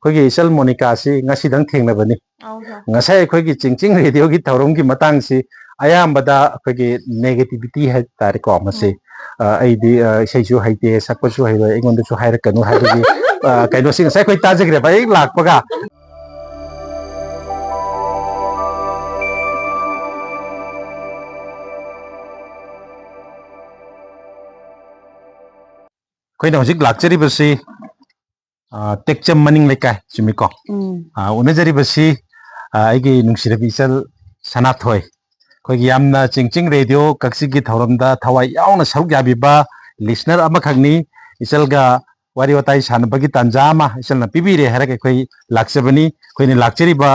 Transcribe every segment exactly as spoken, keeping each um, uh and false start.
ꯑꯩꯈꯣꯏꯒꯤ ꯏꯆꯜ ꯃꯣꯅꯤꯀꯥꯁꯤ ꯉꯁꯤꯗꯪ ꯊꯦꯡꯅꯕꯅꯤ꯫ ꯉꯁꯥꯏ ꯑꯩꯈꯣꯏꯒꯤ ꯆꯤꯡꯆꯤꯡ ꯔꯦꯗꯤꯑꯣꯒꯤ ꯊꯧꯔꯝꯒꯤ ꯃꯇꯥꯡꯁꯤ ꯑꯌꯥꯝꯕꯗ ꯑꯩꯈꯣꯏꯒꯤ negativity ꯍꯥꯏ ꯇꯥꯔꯦꯀꯣ꯫ ꯃꯁꯤ ꯑ, ꯑꯩꯗꯤ ꯑ, ꯏꯁꯩꯁꯨ ꯍꯩꯇꯦ, ꯁꯛꯄꯁꯨ ꯍꯩꯔꯣꯏ, ꯑꯩꯉꯣꯟꯗꯁꯨ ꯍꯥꯏꯔꯛꯀꯅꯨ ꯍꯥꯏꯕꯒꯤ ꯑ, ꯀꯩꯅꯣꯁꯤ ꯉꯁꯥꯏ ꯑꯩꯈꯣꯏ ꯇꯥꯖꯈ꯭ꯔꯦꯕ ꯍꯦꯛ ꯂꯥꯛꯄꯒ꯫ ꯑꯩꯈꯣꯏꯅ ꯍꯧꯖꯤꯛ ꯂꯥꯛꯆꯔꯤꯕꯁꯤ ꯑ, ꯇꯦꯛꯆꯝ ꯃꯅꯤꯡ ꯂꯩꯀꯥꯏ, ꯆꯨꯝꯃꯤꯀꯣ? ꯎꯝ꯫ ꯑ, ꯎꯅꯖꯔꯤꯕꯁꯤ ꯑ, ꯑꯩꯒꯤ ꯅꯨꯡꯁꯤꯔꯕꯤ ꯏꯆꯜ ꯁꯅꯥꯊꯣꯏ꯫ ꯑꯩꯈꯣꯏꯒꯤ ꯌꯥꯝꯅ ꯆꯤꯡꯆꯤꯡ ꯔꯦꯗꯤꯑꯣ ꯀꯛꯆꯤꯡꯒꯤ ꯊꯧꯔꯝꯗ ꯊꯋꯥꯏ ꯌꯥꯎꯅ ꯁꯔꯨꯛ ꯌꯥꯕꯤꯕ listener ꯑꯃꯈꯛꯅꯤ꯫ ꯏꯆꯜꯒ ꯋꯥꯔꯤ ꯋꯥꯇꯥꯏ ꯁꯥꯟꯅꯕꯒꯤ ꯇꯥꯟꯖꯥ ꯑꯃ ꯏꯆꯜꯅ ꯄꯤꯕꯤꯔꯦ ꯍꯥꯏꯔꯒ ꯑꯩꯈꯣꯏ ꯂꯥꯛꯆꯕꯅꯤ꯫ ꯑꯩꯈꯣꯏꯅ ꯂꯥꯛꯆꯔꯤꯕ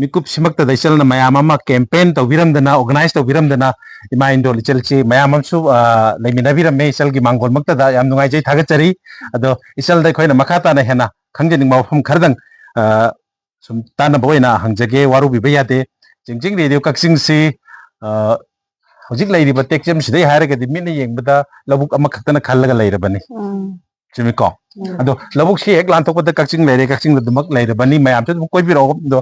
ꯃꯤꯀꯨꯞꯁꯤꯃꯛꯇꯗ ꯏꯆꯜꯅ ꯃꯌꯥꯝ ꯑꯃ campaign ꯇꯧꯕꯤꯔꯝꯗꯅ, organize ꯇꯧꯕꯤꯔꯝꯗꯅ, ꯏꯃꯥ ꯏꯟꯗꯣꯜ ꯏꯆꯜꯁꯤ ꯃꯌꯥꯝ ꯑꯃꯁꯨ ꯑ, ꯂꯩꯃꯤꯟꯅꯕꯤꯔꯝꯃꯦ꯫ ꯏꯆꯜꯒꯤ ꯃꯥꯡꯒꯣꯜꯃꯛꯇꯗ ꯌꯥꯝ ꯅꯨꯡꯉꯥꯏꯖꯩ, ꯊꯥꯒꯠꯆꯔꯤ꯫ ꯑꯗꯣ ꯏꯆꯜꯗ ꯑꯩꯈꯣꯏꯅ ꯃꯈꯥ ꯇꯥꯅ ꯍꯦꯟꯅ ꯈꯪꯖꯅꯤꯡꯕ ꯋꯥꯐꯝ ꯈꯔꯗꯪ ꯑ, ꯁꯨꯝ ꯇꯥꯟꯅꯕ ꯑꯣꯏꯅ ꯍꯪꯖꯒꯦ, ꯋꯥꯔꯧꯕꯤꯕ ꯌꯥꯗꯦ꯫ ꯆꯤꯡꯆꯤꯡ ꯔꯦꯗꯤꯑꯣ ꯀꯛꯆꯤꯡꯁꯤ ꯑ, ꯍꯧꯖꯤꯛ ꯂꯩꯔꯤꯕ ꯇꯦꯛꯆꯝꯁꯤꯗꯩ ꯍꯥꯏꯔꯒꯗꯤ ꯃꯤꯠꯅ ꯌꯦꯡꯕꯗ ꯂꯧꯕꯨꯛ ꯑꯃꯈꯛꯇꯅ ꯈꯜꯂꯒ ꯂꯩꯔꯕꯅꯤ꯫ ꯎꯝ꯫ ꯆꯨꯝꯃꯤꯀꯣ? ꯎꯝ꯫ ꯑꯗꯣ ꯂꯧꯕꯨꯛꯁꯤ ꯍꯦꯛ ꯂꯥꯟꯊꯣꯛꯄꯗ ꯀꯛꯆꯤꯡ ꯂꯩꯔꯦ, ꯀꯛꯆꯤꯡꯗ ꯑꯗꯨꯃꯛ ꯂꯩꯔꯕꯅꯤ꯫ ꯃꯌꯥꯝꯁꯨ ꯑꯗꯨꯝ ꯀꯣꯏꯕꯤꯔꯛꯑꯣ꯫ ꯑꯗꯣ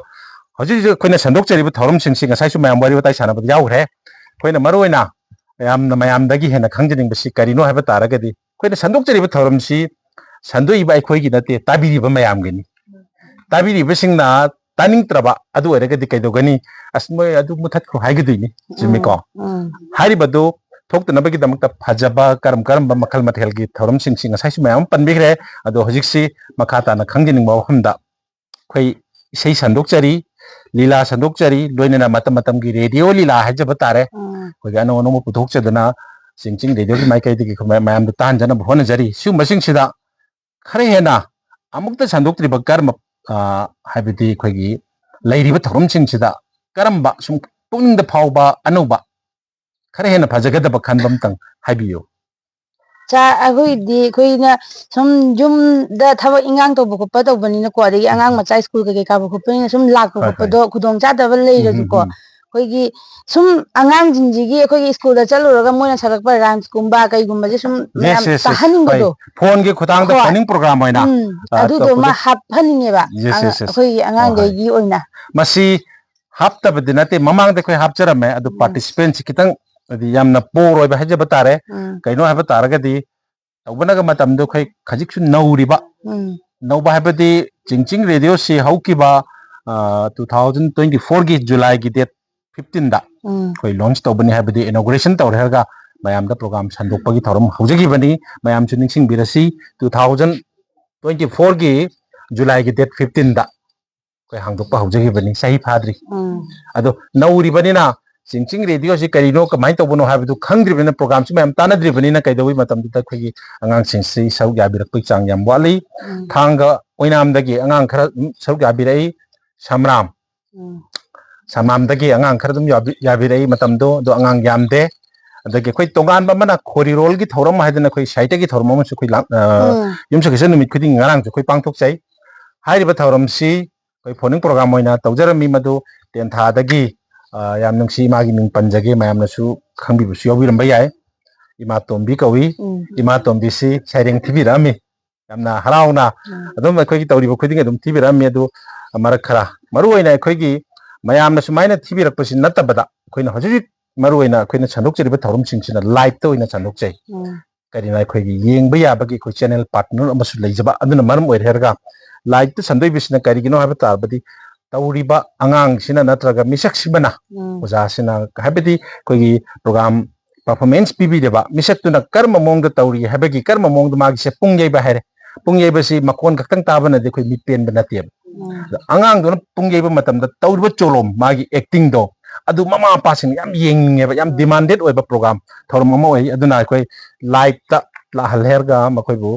ꯍꯧꯖꯤꯛ ꯍꯧꯖꯤꯛ ꯑꯩꯈꯣꯏꯅ ꯁꯟꯗꯣꯛꯆꯔꯤꯕ ꯊꯧꯔꯝꯁꯤꯡꯁꯤ ꯉꯁꯥꯏꯁꯨ ꯃꯌꯥꯝ ꯋꯥꯔꯤ ꯋꯥꯇꯥꯏ ꯁꯥꯟꯅꯕꯗ ꯌꯥꯎꯈ꯭ꯔꯦ꯫ ꯑꯩꯈꯣꯏꯅ ꯃꯔꯨ ꯑꯣꯏꯅ ꯌꯥꯝꯅ ꯃꯌꯥꯝꯗꯒꯤ ꯍꯦꯟꯅ ꯈꯪꯖꯅꯤꯡꯕꯁꯤ ꯀꯔꯤꯅꯣ ꯍꯥꯏꯕ ꯇꯥꯔꯒꯗꯤ, ꯑꯩꯈꯣꯏꯅ ꯁꯟꯗꯣꯛꯆꯔꯤꯕ ꯊꯧꯔꯝꯁꯤ ꯁꯟꯗꯣꯛꯏꯕ ꯑꯩꯈꯣꯏꯒꯤ ꯅꯠꯇꯦ, ꯇꯥꯕꯤꯔꯤꯕ ꯃꯌꯥꯝꯒꯤꯅꯤ꯫ ꯇꯥꯕꯤꯔꯤꯕꯁꯤꯡꯅ ꯇꯥꯅꯤꯡꯗ꯭ꯔꯕ ꯑꯗꯨ ꯑꯣꯏꯔꯒꯗꯤ ꯀꯩꯗꯧꯒꯅꯤ? "ꯑꯁ, ꯃꯣꯏ ꯑꯗꯨ ꯃꯨꯊꯠꯈ꯭ꯔꯣ" ꯍꯥꯏꯒꯗꯣꯏꯅꯤ꯫ ꯆꯨꯝꯃꯤꯀꯣ? ꯎꯝ, ꯎꯝ꯫ ꯍꯥꯏꯔꯤꯕꯗꯨ ꯊꯣꯛꯇꯅꯕꯒꯤꯗꯃꯛꯇ ꯐꯖꯕ ꯀꯔꯝ ꯀꯔꯝꯕ ꯃꯈꯜ ꯃꯊꯦꯜꯒꯤ ꯊꯧꯔꯝꯁꯤꯡꯁꯤ ꯉꯁꯥꯏꯁꯨ ꯃꯌꯥꯝ ꯑꯃ ꯄꯟꯕꯤꯈ꯭ꯔꯦ꯫ ꯑꯗꯣ ꯍꯧꯖꯤꯛꯁꯤ ꯃꯈꯥ ꯇꯥꯅ ꯈꯪꯖꯅꯤꯡꯕ ꯋꯥꯐꯝꯗ ꯑꯩꯈꯣꯏ ꯏꯁꯩ ꯁꯟꯗꯣꯛꯆꯔꯤ, ꯂꯤꯂꯥ ꯁꯟꯗꯣꯛꯆꯔꯤ, ꯂꯣꯏꯅꯅ ꯃꯇꯝ ꯃꯇꯝꯒꯤ ꯔꯦꯗꯤꯑꯣ ꯂꯤꯂꯥ ꯍꯥꯏꯖꯕ ꯇꯥꯔꯦ꯫ ꯎꯝ꯫ ꯑꯩꯈꯣꯏꯒꯤ ꯑꯅꯧ ꯑꯅꯧꯕ ꯄꯨꯊꯣꯛꯆꯗꯅ ꯆꯤꯡꯆꯤꯡ ꯔꯦꯗꯤꯑꯣꯒꯤ ꯃꯥꯏꯀꯩꯗꯒꯤ ꯑꯩꯈꯣꯏ ꯃꯌꯥꯝꯗ ꯇꯥꯍꯟꯖꯅꯕ ꯍꯣꯠꯅꯖꯔꯤ꯫ ꯁꯤꯒꯨꯝꯕꯁꯤꯡꯁꯤꯗ ꯈꯔ ꯍꯦꯟꯅ ꯑꯃꯨꯛꯇ ꯁꯟꯗꯣꯛꯇ꯭ꯔꯤꯕ ꯀꯔꯝꯕ, ꯑ, ꯍꯥꯏꯕꯗꯤ ꯑꯩꯈꯣꯏꯒꯤ ꯂꯩꯔꯤꯕ ꯊꯧꯔꯝꯁꯤꯡꯁꯤꯗ ꯀꯔꯝꯕ ꯁꯨꯝ ꯄꯨꯛꯅꯤꯡꯗ ꯐꯥꯎꯕ ꯑꯅꯧꯕ ꯈꯔ ꯍꯦꯟꯅ ꯐꯖꯒꯗꯕ ꯈꯟꯕ ꯑꯝꯇꯪ ꯍꯥꯏꯕꯤꯌꯨ꯫ ꯆꯥ-, ꯑꯩꯈꯣꯏꯗꯤ ꯑꯩꯈꯣꯏꯅ ꯁꯨꯝ ꯌꯨꯝꯗ ꯊꯕꯛ ꯏꯟꯈꯥꯡ ꯇꯧꯕ ꯈꯣꯠꯄ ꯇꯧꯕꯅꯤꯅꯀꯣ, ꯑꯗꯒꯤ ꯑꯉꯥꯡ ꯎꯝ꯫ ꯃꯆꯥ ꯁ꯭ꯀꯨꯜ ꯀꯩꯀꯩ ꯀꯥꯕ ꯈꯣꯠꯄꯅꯤꯅ ꯁꯨꯝ ꯂꯥꯛꯄ ꯍꯣꯏ, ꯍꯣꯏ꯫ ꯈꯣꯠꯄꯗꯣ ꯈꯨꯗꯣꯡ ꯆꯥꯗꯕ ꯎꯝ, ꯂꯩꯔꯁꯨꯀꯣ, ꯎꯝ, ꯎꯝ꯫ ꯑꯩꯈꯣꯏꯒꯤ ꯁꯨꯝ ꯑꯉꯥꯡꯁꯤꯡꯁꯤꯒꯤ ꯑꯩꯈꯣꯏꯒꯤ ꯁ꯭ꯀꯨꯜꯗ ꯆꯠꯂꯨꯔꯒ ꯃꯣꯏꯅ ꯁꯛꯂꯛꯄ ꯔꯥꯏꯝꯁꯀꯨꯝꯕ ꯀꯩꯒꯨꯝꯕꯁꯦ ꯁꯨꯝ ꯃꯌꯥꯝ ꯌꯦꯁ ꯌꯦꯁ ꯇꯥꯍꯟꯅꯤꯡꯕꯗꯣ꯫ ꯐꯣꯟꯒꯤ ꯈꯨꯊꯥꯡꯗ ꯍꯣꯏ꯫ ꯐꯣꯟꯅꯤꯡ ꯄ꯭ꯔꯣꯒ꯭ꯔꯥꯝ ꯑꯣꯏꯅ ꯎꯝ ꯑ, ꯑꯗꯨꯗꯣ ꯑꯃ ꯇꯧꯕꯗ- ꯍꯥꯞꯍꯟꯅꯤꯡꯉꯦꯕ꯫ ꯌꯦꯁ ꯑꯉꯥꯡ- ꯌꯦꯁ ꯌꯦꯁ ꯑꯩꯈꯣꯏꯒꯤ ꯑꯉꯥꯡꯈꯩꯒꯤ ꯑꯣꯏꯅ꯫ ꯃꯁꯤ ꯍꯥꯞꯇꯕꯗꯤ ꯅꯠꯇꯦ, ꯃꯃꯥꯡꯗ ꯑꯩꯈꯣꯏ ꯍꯥꯞꯆꯔꯝꯃꯦ, ꯑꯗꯨ ꯎꯝ꯫ ꯄꯥꯔꯇꯤꯁꯤꯄꯦꯟꯁꯤ ꯈꯤꯇꯪ ꯍꯥꯏꯗꯤ ꯌꯥꯝꯅ ꯄꯣꯔ ꯑꯣꯏꯕ ꯍꯥꯏꯖꯕ ꯇꯥꯔꯦ꯫ ꯎꯝ꯫ ꯀꯩꯅꯣ ꯍꯥꯏꯕ ꯇꯥꯔꯒꯗꯤ ꯇꯧꯕꯅꯒ ꯃꯇꯝꯗꯣ ꯑꯩꯈꯣꯏ ꯈꯖꯤꯛꯁꯨ ꯅꯧꯔꯤꯕ, ꯎꯝ꯫ ꯅꯧꯕ ꯍꯥꯏꯕꯗꯤ ꯆꯤꯡꯆꯤꯡ ꯔꯦꯗꯤꯑꯣꯁꯤ ꯍꯧꯈꯤꯕ ꯇꯨ ꯊꯥꯎꯖꯟ ꯇ꯭ꯋꯦꯟꯇꯤ ꯐꯣꯔꯒꯤ ꯖꯨꯂꯥꯏꯒꯤ ꯗꯦꯠ ꯐꯤꯐꯇꯤꯟꯗ ꯎꯝ꯫ ꯑꯩꯈꯣꯏ ꯂꯣꯟꯆ ꯇꯧꯕꯅꯤ, ꯍꯥꯏꯕꯗꯤ ꯏꯅꯣꯒ꯭ꯔꯦꯁꯟ ꯇꯧꯔꯦ ꯍꯥꯏꯔꯒ ꯃꯌꯥꯝꯗ ꯄ꯭ꯔꯣꯒ꯭ꯔꯥꯝ ꯁꯟꯗꯣꯛꯄꯒꯤ ꯊꯧꯔꯝ ꯍꯧꯖꯈꯤꯕꯅꯤ꯫ ꯃꯌꯥꯝꯁꯨ ꯅꯤꯡꯁꯤꯡꯕꯤꯔꯁꯤ, ꯇꯨ ꯊꯥꯎꯖꯟ ꯇ꯭ꯋꯦꯟꯇꯤ ꯐꯣꯔꯒꯤ ꯖꯨꯂꯥꯏꯒꯤ ꯗꯦꯠ ꯐꯤꯐꯇꯤꯟꯗ ꯑꯩꯈꯣꯏ ꯍꯥꯡꯗꯣꯛꯄ ꯍꯧꯖꯈꯤꯕꯅꯤ, ꯆꯍꯤ ꯐꯥꯗ꯭ꯔꯤ꯫ ꯎꯝ꯫ ꯑꯗꯣ ꯅꯧꯔꯤꯕꯅꯤꯅ ꯆꯤꯡꯆꯤꯡ ꯔꯦꯗꯤꯑꯣꯁꯤ ꯀꯔꯤꯅꯣ, ꯀꯃꯥꯏꯅ ꯇꯧꯕꯅꯣ ꯍꯥꯏꯕꯗꯨ ꯈꯪꯗ꯭ꯔꯤꯕꯅꯤꯅ, ꯄ꯭ꯔꯣꯒ꯭ꯔꯥꯝꯁꯤ ꯃꯌꯥꯝ ꯇꯥꯟꯅꯗ꯭ꯔꯤꯕꯅꯤꯅ ꯀꯩꯗꯧꯕꯩ ꯃꯇꯝꯗꯨꯗ ꯑꯩꯈꯣꯏꯒꯤ ꯑꯉꯥꯡꯁꯤꯡꯁꯤ ꯁꯔꯨꯛ ꯌꯥꯕꯤꯔꯛꯄꯒꯤ ꯆꯥꯡ ꯌꯥꯝ ꯋꯥꯠꯂꯤ꯫ ꯎꯝ꯫ ꯊꯥꯡꯒ ꯑꯣꯏꯅꯥꯝꯗꯒꯤ ꯑꯉꯥꯡ ꯈꯔ ꯑꯗꯨꯝ ꯁꯔꯨꯛ ꯌꯥꯕꯤꯔꯛꯏ, ꯁꯝꯔꯥꯝ ꯎꯝ꯫ ꯁꯝꯔꯥꯝꯗꯒꯤ ꯑꯉꯥꯡ ꯈꯔ ꯑꯗꯨꯝ ꯌꯥꯕꯤ- ꯌꯥꯕꯤꯔꯛꯏ ꯃꯇꯝꯗꯣ, ꯑꯗꯣ ꯑꯉꯥꯡ ꯌꯥꯝꯗꯦ꯫ ꯑꯗꯒꯤ ꯑꯩꯈꯣꯏ ꯇꯣꯉꯥꯟꯕ ꯑꯃꯅ ꯈꯣꯔꯤꯔꯣꯜꯒꯤ ꯊꯧꯔꯝ ꯍꯥꯏꯗꯅ ꯑꯩꯈꯣꯏ ꯁꯥꯍꯤꯇ꯭ꯌꯒꯤ ꯊꯧꯔꯝ ꯑꯃꯁꯨ ꯑꯩꯈꯣꯏ ꯂꯥꯛ-, ꯑ, ꯎꯝ꯫ ꯌꯨꯝꯁꯀꯩꯁ ꯅꯨꯃꯤꯠ ꯈꯨꯗꯤꯡꯒꯤ ꯉꯔꯥꯡꯁꯨ ꯑꯩꯈꯣꯏ ꯄꯥꯡꯊꯣꯛꯆꯩ꯫ ꯍꯥꯏꯔꯤꯕ ꯊꯧꯔꯝꯁꯤ ꯑꯩꯈꯣꯏ ꯐꯣꯟꯅꯤꯡ ꯄ꯭ꯔꯣꯒ꯭ꯔꯥꯝ ꯑꯣꯏꯅ ꯇꯧꯖꯔꯝꯃꯤ, ꯃꯗꯨ ꯇꯦꯟꯊꯥꯗꯒꯤ, ꯑ, ꯌꯥꯝ ꯅꯨꯡꯁꯤ, ꯏꯃꯥꯒꯤ ꯃꯤꯡ ꯄꯟꯖꯒꯦ, ꯃꯌꯥꯝꯅꯁꯨ ꯈꯪꯕꯤꯕꯁꯨ ꯌꯥꯎꯕꯤꯔꯝꯕ ꯌꯥꯏ꯫ ꯏꯃꯥ ꯇꯣꯝꯕꯤ ꯀꯧꯏ꯫ ꯎꯝ꯫ ꯏꯃꯥ ꯇꯣꯝꯕꯤꯁꯤ ꯁꯩꯔꯦꯡ ꯊꯤꯕꯤꯔꯛꯑꯝꯃꯤ, ꯌꯥꯝꯅ ꯍꯔꯥꯎꯅ ꯎꯝ꯫ ꯑꯗꯨꯝ ꯑꯩꯈꯣꯏꯒꯤ ꯇꯧꯔꯤꯕ ꯈꯨꯗꯤꯡ ꯑꯗꯨꯝ ꯊꯤꯕꯤꯔꯛꯑꯝꯃꯤ꯫ ꯑꯗꯨ ꯃꯔꯛ ꯈꯔ ꯃꯔꯨ ꯑꯣꯏꯅ ꯑꯩꯈꯣꯏꯒꯤ ꯃꯌꯥꯝꯅ ꯁꯨꯃꯥꯏꯅ ꯊꯤꯕꯤꯔꯛꯄꯁꯤ ꯅꯠꯇꯕꯗ, ꯑꯩꯈꯣꯏꯅ ꯍꯧꯖꯤꯛ ꯍꯧꯖꯤꯛ ꯃꯔꯨ ꯑꯣꯏꯅ ꯑꯩꯈꯣꯏꯅ ꯁꯟꯗꯣꯛꯆꯔꯤꯕ ꯊꯧꯔꯝꯁꯤꯡꯁꯤꯅ ꯂꯥꯏꯞꯇ ꯑꯣꯏꯅ ꯁꯟꯗꯣꯛꯆꯩ꯫ ꯎꯝ꯫ ꯀꯔꯤꯅ ꯑꯩꯈꯣꯏꯒꯤ ꯌꯦꯡꯕ ꯌꯥꯕꯒꯤ ꯑꯩꯈꯣꯏ ꯆꯦꯅꯦꯜ ꯄꯥꯔꯠꯅꯔ ꯑꯃꯁꯨ ꯂꯩꯖꯕ, ꯑꯗꯨꯅ ꯃꯔꯝ ꯑꯣꯏꯔꯦ ꯍꯥꯏꯔꯒ ꯂꯥꯏꯞꯇ ꯁꯟꯗꯣꯛꯏꯕꯁꯤꯅ ꯀꯔꯤꯒꯤꯅꯣ ꯍꯥꯏꯕ ꯇꯥꯔꯕꯗꯤ, ꯇꯧꯔꯤꯕ ꯑꯉꯥꯡꯁꯤꯅ ꯅꯠꯇ꯭ꯔꯒ ꯃꯤꯁꯛꯁꯤꯃꯅ, ꯎꯝ꯫ ꯑꯣꯖꯥꯁꯤꯅ, ꯍꯥꯏꯕꯗꯤ ꯑꯩꯈꯣꯏꯒꯤ ꯄ꯭ꯔꯣꯒ꯭ꯔꯥꯝ ꯄꯔꯐꯣꯔꯃꯦꯟꯁ ꯄꯤꯕꯤꯔꯤꯕ ꯃꯤꯁꯛꯇꯨꯅ ꯀꯔꯝꯕ ꯃꯑꯣꯡꯗ ꯇꯧꯔꯤ ꯍꯥꯏꯕꯒꯤ, ꯀꯔꯝꯕ ꯃꯑꯣꯡꯗ ꯃꯥꯒꯤꯁꯦ ꯄꯨꯡ ꯌꯩꯕ ꯍꯥꯏꯔꯦ꯫ ꯄꯨꯡ ꯌꯩꯕꯁꯤ ꯃꯈꯣꯟ ꯈꯛꯇꯪ ꯇꯥꯕꯅꯗꯤ ꯑꯩꯈꯣꯏ ꯃꯤꯠ ꯄꯦꯟꯕ ꯅꯠꯇꯦꯕ꯫ ꯎꯝ꯫ ꯑꯗ ꯑꯉꯥꯡꯗꯨꯅ ꯄꯨꯡ ꯌꯩꯕ ꯃꯇꯝꯗ ꯇꯧꯔꯤꯕ ꯆꯣꯂꯣꯝ, ꯃꯥꯒꯤ ꯑꯦꯛꯇꯤꯡꯗꯣ, ꯑꯗꯨ ꯃꯃꯥ ꯃꯄꯥꯁꯤꯡꯅ ꯌꯥꯝ ꯌꯦꯡꯅꯤꯡꯉꯦꯕ, ꯌꯥꯝ ꯎꯝ꯫ ꯗꯤꯃꯥꯟꯗꯦꯠ ꯑꯣꯏꯕ ꯄ꯭ꯔꯣꯒ꯭ꯔꯥꯝ, ꯊꯧꯔꯝ ꯑꯃ ꯑꯣꯏ꯫ ꯑꯗꯨꯅ ꯑꯩꯈꯣꯏ ꯂꯥꯏꯞꯇ ꯂꯥꯛꯍꯜꯂꯦ ꯍꯥꯏꯔꯒ ꯃꯈꯣꯏꯕꯨ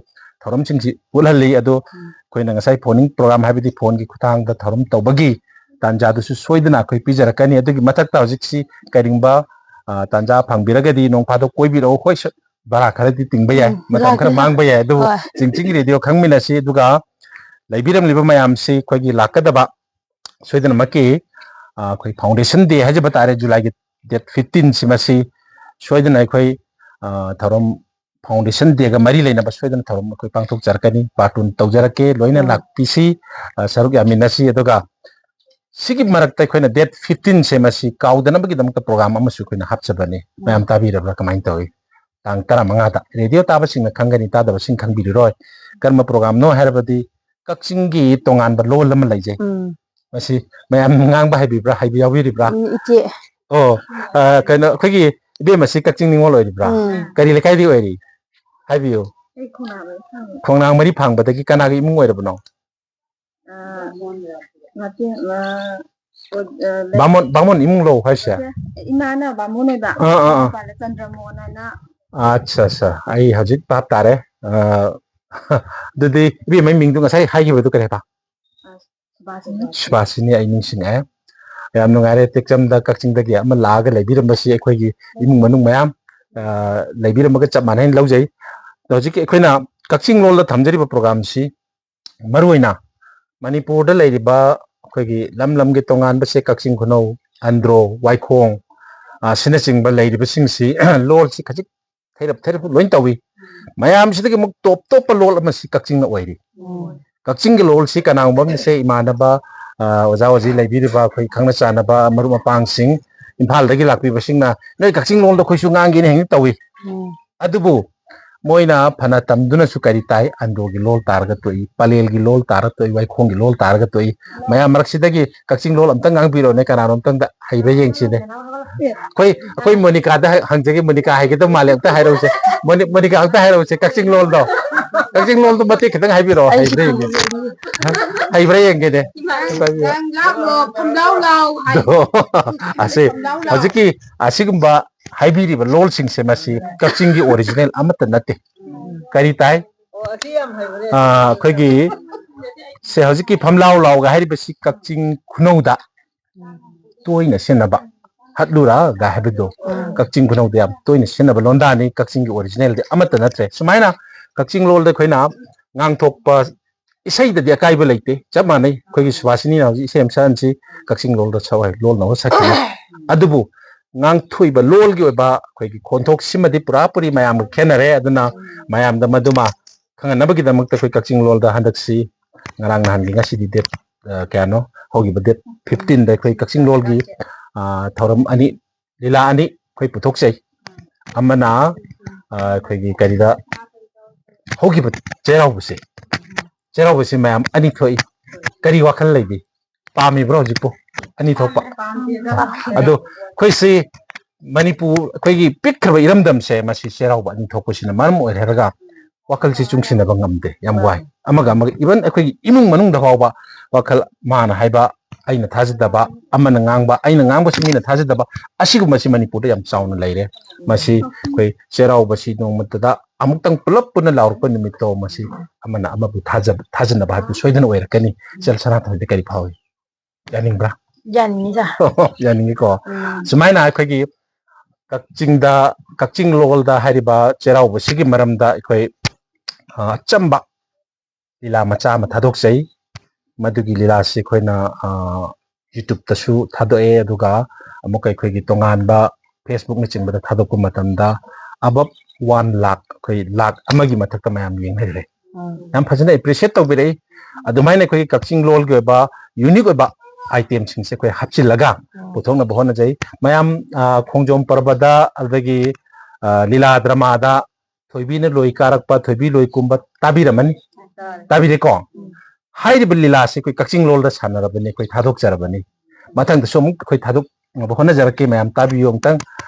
ꯊꯧꯔꯝꯁꯤꯡꯁꯤ ꯎꯠꯍꯜꯂꯤ꯫ ꯑꯗꯣ ꯎꯝ꯫ ꯑꯩꯈꯣꯏꯅ ꯉꯁꯥꯏ ꯐꯣꯟꯅꯤꯡ ꯄ꯭ꯔꯣꯒ꯭ꯔꯥꯝ, ꯍꯥꯏꯕꯗꯤ ꯐꯣꯟꯒꯤ ꯈꯨꯠꯊꯥꯡꯗ ꯊꯧꯔꯝ ꯇꯧꯕꯒꯤ ꯇꯥꯟꯖꯥꯗꯨꯁꯨ ꯁꯣꯏꯗꯅ ꯑꯩꯈꯣꯏ ꯄꯤꯖꯔꯛꯀꯅꯤ꯫ ꯑꯗꯨꯒꯤ ꯃꯊꯛꯇ ꯍꯧꯖꯤꯛꯁꯤ ꯀꯔꯤꯒꯨꯝꯕ, ꯑ, ꯇꯥꯟꯖꯥ ꯐꯪꯕꯤꯔꯒꯗꯤ ꯅꯣꯡ ꯐꯥꯗꯣꯛ ꯀꯣꯏꯕꯤꯔꯛꯎ꯫ ꯍꯣꯏ, ꯁ-, ꯚꯔꯥ ꯈꯔꯗꯤ ꯇꯤꯡꯕ ꯌꯥꯏ, ꯎꯝ, ꯃꯇꯝ ꯈꯔ ꯂꯥꯛꯀꯦ꯫ ꯃꯥꯡꯕ ꯌꯥꯏ, ꯑꯗꯨꯕꯨ ꯍꯣꯏ꯫ ꯆꯤꯡꯆꯤꯡ ꯔꯦꯗꯤꯑꯣ ꯈꯪꯃꯤꯟꯅꯁꯤ꯫ ꯑꯗꯨꯒ ꯂꯩꯕꯤꯔꯝꯂꯤꯕ ꯃꯌꯥꯝꯁꯤ ꯑꯩꯈꯣꯏꯒꯤ ꯂꯥꯛꯀꯗꯕ ꯁꯣꯏꯗꯅꯃꯛꯀꯤ, ꯑꯩꯈꯣꯏ ꯐꯥꯎꯟꯗꯦꯁꯟ ꯗꯦ ꯍꯥꯏꯖꯕ ꯇꯥꯔꯦ, ꯖꯨꯂꯥꯏꯒꯤ ꯗꯦꯠ ꯐꯤꯐꯇꯤꯟꯁꯤ ꯃꯁꯤ ꯁꯣꯏꯗꯅ ꯑꯩꯈꯣꯏ ꯊꯧꯔꯝ, ꯐꯥꯎꯟꯗꯦꯁꯟ ꯗꯦꯒ ꯃꯔꯤ ꯂꯩꯅꯕ ꯁꯣꯏꯗꯅ ꯊꯧꯔꯝ ꯑꯩꯈꯣꯏ ꯄꯥꯡꯊꯣꯛꯆꯔꯛꯀꯅꯤ, ꯕꯥꯔꯇꯣꯟ ꯇꯧꯖꯔꯛꯀꯦ, ꯂꯣꯏꯅ ꯂꯥꯛꯄꯤꯁꯤ, ꯁꯔꯨꯛ ꯌꯥꯃꯤꯟꯅꯁꯤ꯫ ꯑꯗꯨꯒ ꯁꯤꯒꯤ ꯃꯔꯛꯇ ꯑꯩꯈꯣꯏꯅ ꯗꯦꯠ ꯐꯤꯐꯇꯤꯟꯁꯦ ꯃꯁꯤ ꯀꯥꯎꯗꯅꯕꯒꯤꯗꯃꯛꯇ ꯄ꯭ꯔꯣꯒ꯭ꯔꯥꯝ ꯑꯃꯁꯨ ꯑꯩꯈꯣꯏꯅ ꯍꯥꯞꯆꯕꯅꯤ꯫ ꯃꯌꯥꯝ ꯇꯥꯕꯤꯔꯕ꯭ꯔꯥ? ꯀꯃꯥꯏꯅ ꯇꯧꯏ? ꯇꯥꯡ ꯇꯔꯥꯃꯉꯥꯗ ꯔꯦꯗꯤꯑꯣ ꯇꯥꯕꯁꯤꯡꯅ ꯈꯪꯒꯅꯤ, ꯇꯥꯗꯕꯁꯤꯡ ꯈꯪꯕꯤꯔꯔꯣꯏ꯫ ꯀꯔꯝꯕ ꯄ꯭ꯔꯣꯒ꯭ꯔꯥꯝꯅꯣ ꯍꯥꯏꯔꯕꯗꯤ ꯀꯛꯆꯤꯡꯒꯤ ꯇꯣꯉꯥꯟꯕ ꯂꯣꯜ ꯑꯃ ꯂꯩꯖꯩ꯫ ꯎꯝ꯫ ꯃꯁꯤ ꯃꯌꯥꯝ ꯉꯥꯡꯕ ꯍꯩꯕꯤꯕ꯭ꯔꯥ, ꯍꯩꯕ ꯌꯥꯎꯕꯤꯔꯤꯕ꯭ꯔꯥ? ꯎꯝ, ꯏꯆꯦ꯫ ꯑꯣ, ꯑ, ꯀꯩꯅꯣ, ꯑꯩꯈꯣꯏꯒꯤ ꯏꯕꯦꯝꯃꯁꯤ ꯀꯛꯆꯤꯡ ꯅꯤꯉꯣꯜ ꯑꯣꯏꯔꯤꯕ꯭ꯔꯥ? ꯎꯝ꯫ ꯀꯔꯤ ꯂꯩꯀꯥꯏꯗꯤ ꯑꯣꯏꯔꯤ? ꯍꯥꯏꯕꯤꯌꯨ꯫ ꯑꯩ ꯈꯣꯡꯅꯥꯡ ꯃꯔꯤ ꯐꯥꯡꯕ꯫ ꯈꯣꯡꯅꯥꯡ ꯃꯔꯤ ꯐꯥꯡꯕꯗꯒꯤ ꯀꯅꯥꯒꯤ ꯏꯃꯨꯡ ꯑꯣꯏꯔꯕꯅꯣ? ꯑ, ꯃꯇꯦꯡ, ꯑ, ꯑꯣ, ꯑ, ꯂꯩ-, ꯕꯥꯃꯣꯟ, ꯕꯥꯃꯣꯟ ꯏꯃꯨꯡ ꯂꯧ ꯍꯥꯏꯁꯦ? ꯏꯃꯥꯅ ꯕꯥꯃꯣꯟ ꯑꯣꯏꯕ, ꯑꯥ, ꯑꯥ, ꯑꯥ꯫ ꯅꯨꯄꯥꯅ ꯆꯟꯗ꯭ꯔꯃꯣꯍꯟ ꯍꯥꯏꯅ꯫ ꯑꯠꯆꯥ, ꯑꯠꯆꯥ, ꯑꯩ ꯍꯧꯖꯤꯛ ꯚꯥꯞ ꯇꯥꯔꯦ꯫ ꯑ, ꯑꯗꯨꯗꯤ ꯏꯕꯦꯝꯃꯩ ꯃꯤꯡꯗꯣ ꯉꯁꯥꯏ ꯍꯥꯏꯈꯤꯕꯗꯨ ꯀꯔꯤ ꯍꯥꯏꯕ? ꯑ, ꯁꯨꯕꯥꯁꯤꯅꯤ꯫ ꯁꯨꯕꯥꯁꯤꯅꯤ, ꯑꯩ ꯅꯤꯡꯁꯤꯡꯉꯛꯑꯦ꯫ ꯌꯥꯝ ꯅꯨꯡꯉꯥꯏꯔꯦ, ꯇꯦꯛꯆꯝꯗ ꯀꯛꯆꯤꯡꯗꯒꯤ ꯑꯃ ꯂꯥꯛꯑꯒ ꯂꯩꯕꯤꯔꯝꯕꯁꯤ ꯑꯩꯈꯣꯏꯒꯤ ꯏꯃꯨꯡ ꯃꯅꯨꯡ ꯃꯌꯥꯝ, ꯑ, ꯂꯩꯕꯤꯔꯝꯕꯒ ꯆꯞ ꯃꯥꯟꯅꯩꯅ ꯂꯧꯖꯩ꯫ ꯑꯗꯣ ꯍꯧꯖꯤꯛꯀꯤ ꯑꯩꯈꯣꯏꯅ ꯀꯛꯆꯤꯡ ꯂꯣꯜꯗ ꯊꯝꯖꯔꯤꯕ ꯄ꯭ꯔꯣꯒ꯭ꯔꯥꯝꯁꯤ ꯃꯔꯨꯑꯣꯏꯅ ꯃꯅꯤꯄꯨꯔꯗ ꯂꯩꯔꯤꯕ ꯑꯩꯈꯣꯏꯒꯤ ꯂꯝ ꯂꯝꯒꯤ ꯇꯣꯉꯥꯟꯕꯁꯦ, ꯀꯛꯆꯤꯡ ꯈꯨꯅꯧ, ꯑꯟꯗ꯭ꯔꯣ, ꯋꯥꯏꯈꯣꯡ, ꯑ, ꯁꯤꯅꯆꯤꯡꯕ ꯂꯩꯔꯤꯕꯁꯤꯡꯁꯤ ꯂꯣꯜꯁꯤ ꯈꯖꯤꯛ ꯊꯩꯔꯞ ꯊꯩꯔꯞ ꯂꯣꯏ ꯇꯧꯏ꯫ ꯃꯌꯥꯝꯁꯤꯗꯒꯤ ꯑꯃꯨꯛ ꯇꯣꯞ ꯇꯣꯞꯄ ꯂꯣꯜ ꯑꯃꯁꯤ ꯀꯛꯆꯤꯡꯅ ꯑꯣꯏꯔꯤ꯫ ꯎꯝ꯫ ꯀꯛꯆꯤꯡꯒꯤ ꯂꯣꯜꯁꯤ ꯀꯅꯥꯒꯨꯝꯕ ꯑꯃꯅꯁꯦ, ꯏꯃꯥꯟꯅꯕ, ꯑ, ꯑꯣꯖꯥ ꯑꯣꯖꯤ ꯂꯩꯕꯤꯔꯤꯕ ꯑꯩꯈꯣꯏ ꯈꯪꯅ ꯆꯥꯟꯅꯕ ꯃꯔꯨꯞ ꯃꯄꯥꯡꯁꯤꯡ, ꯏꯝꯐꯥꯜꯗꯒꯤ ꯂꯥꯛꯄꯤꯕꯁꯤꯡꯅ ꯅꯣꯏ ꯀꯛꯆꯤꯡ ꯂꯣꯜꯗ ꯑꯩꯈꯣꯏꯁꯨ ꯉꯥꯡꯒꯦꯅ ꯍꯦꯛꯇ ꯇꯧꯏ꯫ ꯎꯝ꯫ ꯑꯗꯨꯕꯨ ꯃꯣꯏꯅ ꯐꯅ ꯇꯝꯗꯨꯅꯁꯨ ꯀꯔꯤ ꯇꯥꯏ? ꯑꯟꯗ꯭ꯔꯣꯒꯤ ꯂꯣꯜ ꯇꯥꯔꯒ ꯇꯣꯛꯏ, ꯄꯂꯦꯜꯒꯤ ꯂꯣꯜ ꯇꯥꯔꯒ ꯇꯣꯛꯏ, ꯋꯥꯏꯈꯣꯡꯒꯤ ꯂꯣꯜ ꯇꯥꯔꯒ ꯇꯣꯛꯏ꯫ ꯃꯌꯥꯝ ꯃꯔꯛꯁꯤꯗꯒꯤ ꯀꯛꯆꯤꯡ ꯂꯣꯜ ꯑꯝꯇ ꯉꯥꯡꯕꯤꯔꯣꯅꯦ, ꯀꯅꯥꯅꯣ ꯑꯝꯇꯪꯗ ꯍꯩꯕ꯭ꯔꯥ ꯌꯦꯡꯁꯤꯅꯦ꯫ ꯑꯩꯈꯣꯏ, ꯑꯩꯈꯣꯏ ꯃꯣꯅꯤꯀꯥꯗ ꯍ-, ꯍꯪꯖꯒꯦ, ꯃꯣꯅꯤꯀꯥ ꯍꯩꯒꯗꯧ ꯃꯥꯜꯂꯦ, ꯑꯝꯇ ꯍꯥꯏꯔꯛꯎꯁꯦ꯫ ꯃꯣꯅꯤ-, ꯃꯣꯅꯤꯀꯥ, ꯑꯝꯇ ꯍꯥꯏꯔꯛꯎꯁꯦ, ꯀꯛꯆꯤꯡ ꯂꯣꯜꯗꯣ꯫ ꯀꯛꯆꯤꯡ ꯂꯣꯜꯗꯣ ꯃꯇꯦꯛ ꯈꯤꯇꯪ ꯍꯥꯏꯕꯤꯔꯛꯑꯣ, ꯑꯩꯁꯨ ꯍꯩꯕ꯭ꯔꯥ ꯌꯦꯡꯒꯦ꯫ ꯈꯪꯗꯦ꯫ ꯍꯩꯕ꯭ꯔꯥ ꯌꯦꯡꯒꯦꯅꯦ꯫ ꯏꯃꯥ, ꯅꯪ ꯂꯥꯛꯂꯣ, ꯐꯝꯂꯥꯎ ꯂꯥꯎ ꯍꯥꯏ꯫ ꯑꯗꯣ, ꯑꯁꯤ, ꯐꯝꯂꯥꯎ ꯂꯥꯎ꯫ ꯍꯧꯖꯤꯛꯀꯤ ꯑꯁꯤꯒꯨꯝꯕ ꯍꯥꯏꯕꯤꯔꯤꯕ ꯂꯣꯜꯁꯤꯡꯁꯦ ꯃꯁꯤ ꯀꯛꯆꯤꯡꯒꯤ ꯑꯣꯔꯤꯖꯤꯅꯦꯜ ꯑꯃꯠꯇ ꯅꯠꯇꯦ꯫ ꯀꯔꯤ ꯇꯥꯏ? ꯑꯣ, ꯑꯁꯤ ꯌꯥꯝ ꯍꯩꯕꯅꯦ꯫ ꯑ, ꯑꯩꯈꯣꯏꯒꯤ ꯁꯦ ꯍꯧꯖꯤꯛꯀꯤ ꯐꯝꯂꯥꯎ ꯂꯥꯎꯒ ꯍꯥꯏꯔꯤꯕꯁꯤ ꯀꯛꯆꯤꯡ ꯈꯨꯅꯧꯗ ꯇꯣꯏꯅ ꯁꯤꯖꯤꯟꯅꯕ, ꯍꯠꯂꯨꯔꯒ ꯍꯥꯏꯕꯗꯣ, ꯀꯛꯆꯤꯡ ꯈꯨꯅꯧꯗ ꯌꯥꯝ ꯇꯣꯏꯅ ꯁꯤꯖꯤꯟꯅꯕ ꯂꯣꯟꯗꯥꯅꯤ꯫ ꯀꯛꯆꯤꯡꯒꯤ ꯑꯣꯔꯤꯖꯤꯅꯦꯜꯗꯤ ꯑꯃꯠꯇ ꯅꯠꯇ꯭ꯔꯦ꯫ ꯁꯨꯃꯥꯏꯅ ꯀꯛꯆꯤꯡ ꯂꯣꯜꯗ ꯑꯩꯈꯣꯏꯅ ꯉꯥꯡꯊꯣꯛꯄ ꯏꯁꯩꯗꯗꯤ ꯑꯀꯥꯏꯕ ꯂꯩꯇꯦ, ꯆꯞ ꯃꯥꯟꯅꯩ꯫ ꯑꯩꯈꯣꯏꯒꯤ ꯁꯨꯕꯥꯁꯤꯅꯤꯅ ꯍꯧꯖꯤꯛ ꯏꯁꯩ ꯑꯃ ꯁꯛꯍꯟꯁꯤ, ꯀꯛꯆꯤꯡ ꯂꯣꯜꯗ ꯁꯛꯑꯣ ꯍꯥꯏ, ꯂꯣꯜꯅꯕ ꯁꯛꯈꯤꯅꯤ꯫ ꯑꯗꯨꯕꯨ ꯉꯥꯡꯊꯣꯛꯏꯕ ꯂꯣꯜꯒꯤ ꯑꯣꯏꯕ ꯑꯩꯈꯣꯏꯒꯤ ꯈꯣꯟꯊꯣꯛꯁꯤꯃꯗꯤ ꯄꯨꯔꯥꯄꯨꯔꯤ ꯃꯌꯥꯝꯒ ꯈꯦꯠꯅꯔꯦ꯫ ꯑꯗꯨꯅ ꯃꯌꯥꯝꯗ ꯃꯗꯨꯃ ꯈꯪꯍꯟꯅꯕꯒꯤꯗꯃꯛꯇ ꯑꯩꯈꯣꯏ ꯀꯛꯆꯤꯡ ꯂꯣꯜꯗ ꯍꯟꯗꯛꯁꯤ ꯉꯔꯥꯡ ꯅꯍꯥꯟꯒꯤ, ꯉꯁꯤꯗꯤ ꯗꯦꯠ, ꯑ, ꯀꯌꯥꯅꯣ? ꯍꯧꯈꯤꯕ ꯗꯦꯠ ꯐꯤꯐꯇꯤꯟꯗ ꯑꯩꯈꯣꯏ ꯀꯛꯆꯤꯡ ꯂꯣꯜꯒꯤ, ꯑ, ꯊꯧꯔꯝ ꯑꯅꯤ, ꯂꯤꯂꯥ ꯑꯅꯤ ꯑꯩꯈꯣꯏ ꯄꯨꯊꯣꯛꯆꯩ꯫ ꯑꯃꯅ, ꯑ, ꯑꯩꯈꯣꯏꯒꯤ ꯀꯔꯤꯗ ꯍꯧꯈꯤꯕ ꯆꯩꯔꯥꯎꯕꯁꯦ, ꯆꯩꯔꯥꯎꯕꯁꯤ ꯃꯌꯥꯝ ꯑꯅꯤ ꯊꯣꯛꯏ꯫ ꯀꯔꯤ ꯋꯥꯈꯜ ꯂꯩꯕꯤ? ꯄꯥꯝꯃꯤꯕ꯭ꯔꯣ ꯍꯧꯖꯤꯛꯄꯨ ꯑꯅꯤ ꯊꯣꯛꯄ? ꯑꯗꯣ ꯑꯩꯈꯣꯏꯁꯤ ꯃꯅꯤꯄꯨꯔ, ꯑꯩꯈꯣꯏꯒꯤ ꯄꯤꯛꯈ꯭ꯔꯕ ꯏꯔꯝꯗꯝꯁꯦ ꯃꯁꯤ ꯆꯩꯔꯥꯎꯕ ꯑꯅꯤ ꯊꯣꯛꯄꯁꯤꯅ ꯃꯔꯝ ꯑꯣꯏꯍꯜꯂꯒ ꯋꯥꯈꯜꯁꯤ ꯆꯨꯡꯁꯤꯟꯅꯕ ꯉꯝꯗꯦ꯫ ꯌꯥꯝ ꯋꯥꯏ꯫ ꯑꯃꯒ ꯑꯃꯒ, even ꯑꯩꯈꯣꯏꯒꯤ ꯏꯃꯨꯡ ꯃꯅꯨꯡꯗ ꯐꯥꯎꯕ ꯋꯥꯈꯜ, ꯃꯥꯅ ꯍꯥꯏꯕ ꯑꯩꯅ ꯊꯥꯖꯗꯕ, ꯑꯃꯅ ꯉꯥꯡꯕ ꯑꯩꯅ ꯉꯥꯡꯕꯁꯤ ꯃꯤꯅ ꯊꯥꯖꯗꯕ, ꯑꯁꯤꯒꯨꯝꯕꯁꯤ ꯃꯅꯤꯄꯨꯔꯗ ꯌꯥꯝ ꯆꯥꯎꯅ ꯂꯩꯔꯦ꯫ ꯃꯁꯤ ꯑꯩꯈꯣꯏ ꯆꯩꯔꯥꯎꯕꯁꯤ ꯅꯣꯡꯃꯇꯗ ꯑꯃꯨꯛꯇꯪ ꯄꯨꯂꯞ ꯄꯨꯟꯅ ꯂꯥꯎꯔꯛꯄ ꯅꯨꯃꯤꯠꯇꯣ, ꯃꯁꯤ ꯑꯃꯅ ꯑꯃꯕꯨ ꯊꯥꯖꯕ, ꯊꯥꯖꯅꯕ ꯍꯥꯏꯕꯗꯨ ꯁꯣꯏꯗꯅ ꯑꯣꯏꯔꯛꯀꯅꯤ꯫ ꯏꯆꯜ ꯁꯅꯥꯊꯣꯏꯗꯤ ꯀꯔꯤ ꯐꯥꯎꯏ? ꯌꯥꯅꯤꯡꯕ꯭ꯔꯥ? ꯌꯥꯅꯤꯡꯉꯤꯗ꯫ ꯌꯥꯅꯤꯡꯉꯤꯀꯣ꯫ ꯁꯨꯃꯥꯏꯅ ꯑꯩꯈꯣꯏꯒꯤ ꯀꯛꯆꯤꯡꯗ, ꯀꯛꯆꯤꯡ ꯂꯣꯜꯗ ꯍꯥꯏꯔꯤꯕ ꯆꯩꯔꯥꯎꯕꯁꯤꯒꯤ ꯃꯔꯝꯗ ꯑꯩꯈꯣꯏ, ꯑ, ꯑꯆꯝꯕ ꯂꯤꯂꯥ ꯃꯆꯥ ꯑꯃ ꯊꯥꯗꯣꯛꯆꯩ꯫ ꯃꯗꯨꯒꯤ ꯂꯤꯂꯥꯁꯤ ꯑꯩꯈꯣꯏꯅ, ꯑ, YouTube-ꯇꯁꯨ ꯊꯥꯗꯣꯛꯑꯦ, ꯑꯗꯨꯒ ꯑꯃꯨꯛꯀ ꯑꯩꯈꯣꯏꯒꯤ ꯇꯣꯉꯥꯟꯕ Facebook-ꯅꯆꯤꯡꯕꯗ ꯊꯥꯗꯣꯛꯄ ꯃꯇꯝꯗ above one lakh, ꯑꯩꯈꯣꯏ ꯂꯥꯛ ꯑꯃꯒꯤ ꯃꯊꯛꯇ ꯃꯌꯥꯝ ꯌꯦꯡꯅꯈ꯭ꯔꯦ꯫ ꯌꯥꯝ ꯐꯖꯅ appreciate ꯇꯧꯕꯤꯔꯛꯏ꯫ ꯑꯗꯨꯃꯥꯏꯅ ꯑꯩꯈꯣꯏꯒꯤ ꯀꯛꯆꯤꯡ ꯂꯣꯜꯒꯤ ꯑꯣꯏꯕ unique ꯑꯣꯏꯕ item-ꯁꯤꯡꯁꯦ ꯑꯩꯈꯣꯏ ꯍꯥꯞꯆꯤꯜꯂꯒ ꯄꯨꯊꯣꯛꯅꯕ ꯍꯣꯠꯅꯖꯩ꯫ ꯃꯌꯥꯝ, ꯑ, ꯈꯣꯡꯖꯣꯝ ꯄꯔꯕꯗ, ꯑꯗꯒꯤ, ꯑ, ꯂꯤꯂꯥ ꯗ꯭ꯔꯃꯥꯗ ꯊꯣꯏꯕꯤꯅ ꯂꯣꯏ ꯀꯥꯔꯛꯄ, ꯊꯣꯏꯕꯤ ꯂꯣꯏ ꯀꯨꯝꯕ ꯇꯥꯕꯤꯔꯝꯃꯅꯤ꯫ ꯇꯥꯕꯤꯔꯦꯀꯣ? ꯍꯥꯏꯔꯤꯕ ꯂꯤꯂꯥꯁꯤ ꯑꯩꯈꯣꯏ ꯀꯛꯆꯤꯡ ꯂꯣꯜꯗ ꯁꯥꯟꯅꯔꯕꯅꯤ, ꯑꯩꯈꯣꯏ ꯊꯥꯗꯣꯛꯆꯔꯕꯅꯤ꯫ ꯃꯊꯪꯗꯁꯨ ꯑꯃꯨꯛ ꯑꯩꯈꯣꯏ ꯊꯥꯗꯣꯛꯅꯕ ꯍꯣꯠꯅꯖꯔꯛꯀꯦ꯫ ꯃꯌꯥꯝ ꯇꯥꯕꯤꯌꯨ ꯑꯃꯨꯛꯇꯪ꯫